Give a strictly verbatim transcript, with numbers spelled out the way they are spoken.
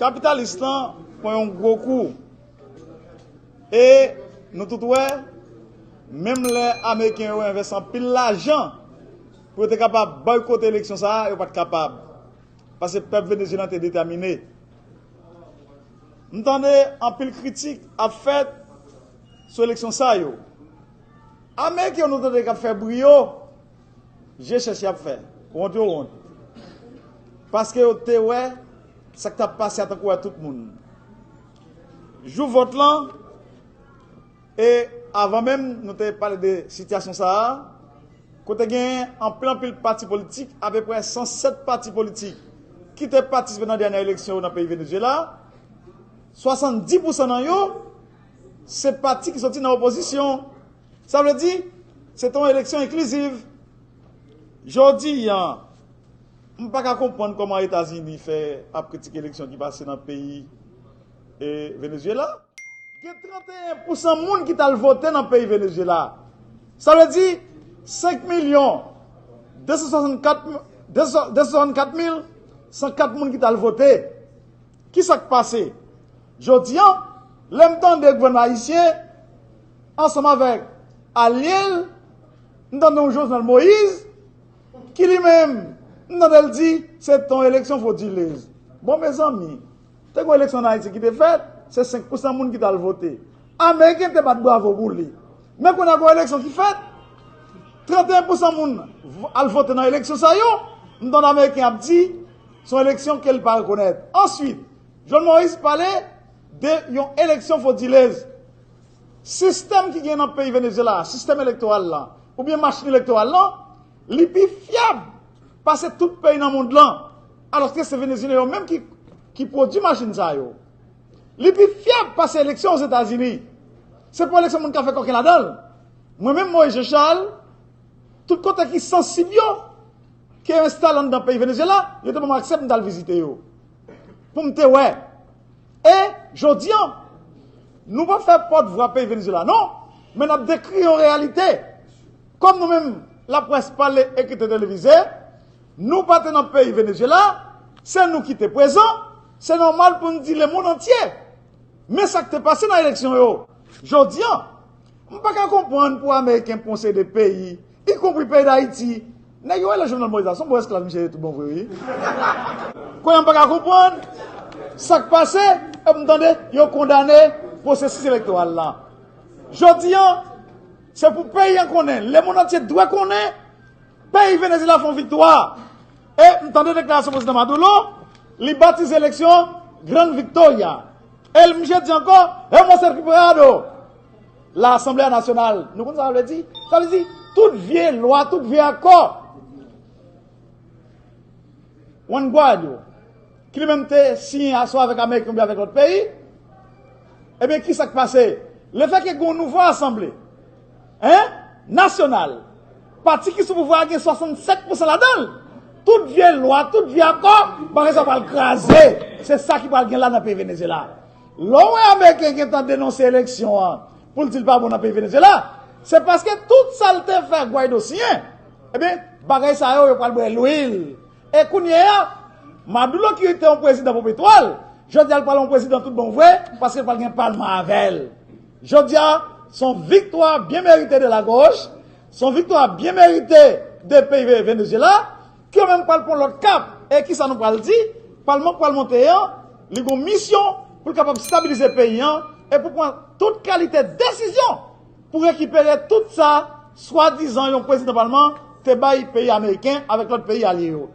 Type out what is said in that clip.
Kapitalis lan pran yon gwo kou. E nou tout wè, menm lè Ameriken yo envèsti anpil lajan pou yo te kapab bòykote eleksyon sa a, yo pa t kapab. Paske pèp venezuelan te detèmine. M tande anpil kritik ap fèt sou eleksyon sa yo. Ameriken yo nou tande k ap fè bri yo, je chèch y ap fè. Wont yo wont. Paske yo te wè sa k t ap pase a tankou wè tout moun. Jou vòt lan, e avan menm nou te pale de sitiyasyon sa a, kote genyen anpil anpil pati politik, apeprè san sèt pati politik ki te patisipe nan dènye eleksyon yo nan peyi Venezuela, swasanndis pousan nan yo se pati ki soti nan opozisyon. Sa vle di, se te yon eleksyon enkliziv. Jodi a, m pa ka konprann kòman Etazini fè ap kritike eleksyon ki pase nan peyi e Venezuela. Gen trannteyen pousan moun ki t al vote nan peyi Venezuela. Sa vle di senk milyon de san swasannkat, de san swasannkat mil san kat moun ki t al vote. Ki sa k pase? Jodi a, lè m tande gouvènman ayisyen ansanm avèk alye l, m tande yon Jovenel Moïse ki li menm, m tande l di se t on eleksyon fodilez. Bon, mezanmi, te gen yon eleksyon ann Ayiti ki te fèt, se senk pousan moun ki t al vote. Ameriken te bat bravo pou li. Men kounye a gen yon eleksyon ki fèt, trannteyen pousan moun al vote nan eleksyon sa yo, m tande Ameriken ap di se yon eleksyon ke l pa rekonèt. Answit, Jovenel Moïse pale de yon eleksyon fodilez. Sistèm ki gen nan peyi Venezuela, sistèm elektoral la, oubyen machin elektoral la, li pi fyab pase tout peyi nan mond lan. Alòske se Venezuelyen yo menm ki, ki pwodui machin sa yo. Li pi fyab pase eleksyon Ozetazini. Se pa eleksyon moun ka fè kòken ladan l. Mwen menm, Moïse Jean Charles, tout kote ki sansib yo, ki enstale anndan peyi Venezuela, yo te ban m aksè pou m t al vizite yo. Pou m te wè. E jodi a, nou pa fè pòtvwa peyi Venezuela, non, men n ap dekri yon reyalite. Kòm nou menm, laprès pale, ekri, televize, nou pa te nan peyi Venezuela, se nou ki te prezan, se nòmal pou n di lemonn antye. Men sa k te pase nan eleksyon yo. Jodi a, m pa ka konprann pou Ameriken pran seri de peyi, ikonpri peyi Dayiti, nèg yo rele Jovenel Moïse la, se yon bon esklav misye ye tout bon vre, wi. Kounye a m pa ka konprann sa k pase, epi m tande yo kondane pwosesis elektoral la. Jodi a, se pou peyi an konnen, lemonn antye dwe konnen, peyi Venezuela fè yon viktwa. E m tande deklarasyon prezidan Maduro, li batize eleksyon Gran Viktoria. E l misye di ankò, hemos recuperado la Asamblea Nacional. Nou konn sa sa vle di? Sa vle di, tout vye lwa, tout vye akò Juan Guaido, ki li menm te siyen aswè avèk Ameriken oubyen avèk lòt peyi, ebyen, ki sa k pase? Lefètke gen yon nouvo asanble, en, nasyonal, pati ki sou pouvwa a gen swasannsèt pousan ladan l. Tout vye lwa, tout vye akò, bagay sa pral kraze. Se sa ki pral gen la nan peyi Venezuela. Lè w wè Ameriken gentan denonse eleksyon an pou l di l pa bon nan peyi Venezuela, se paske tout sa l te fè Guaido siyen, ebyen, bagay sa yo, yo pral bwè lwil. E kounye a, Maduro ki te yon prezidan popetwal, jodi a l pral yon prezidan tout bon vre, paske l pral gen palman avè l. Jodi a, se yon viktwa byen merite de la goch, se yon viktwa byen merite de peyi Ve-, Venezuela, ki yo menm pral pran lòt kap. E kisa nou pral di? Palman k pral monte an, li gen yon misyon pou l kapab stabilize peyi an e pou pran tout kalite desizyon pou rekipere tout sa swadizan yon prezidan palman te bay peyi ameriken avèk lòt peyi alye yo.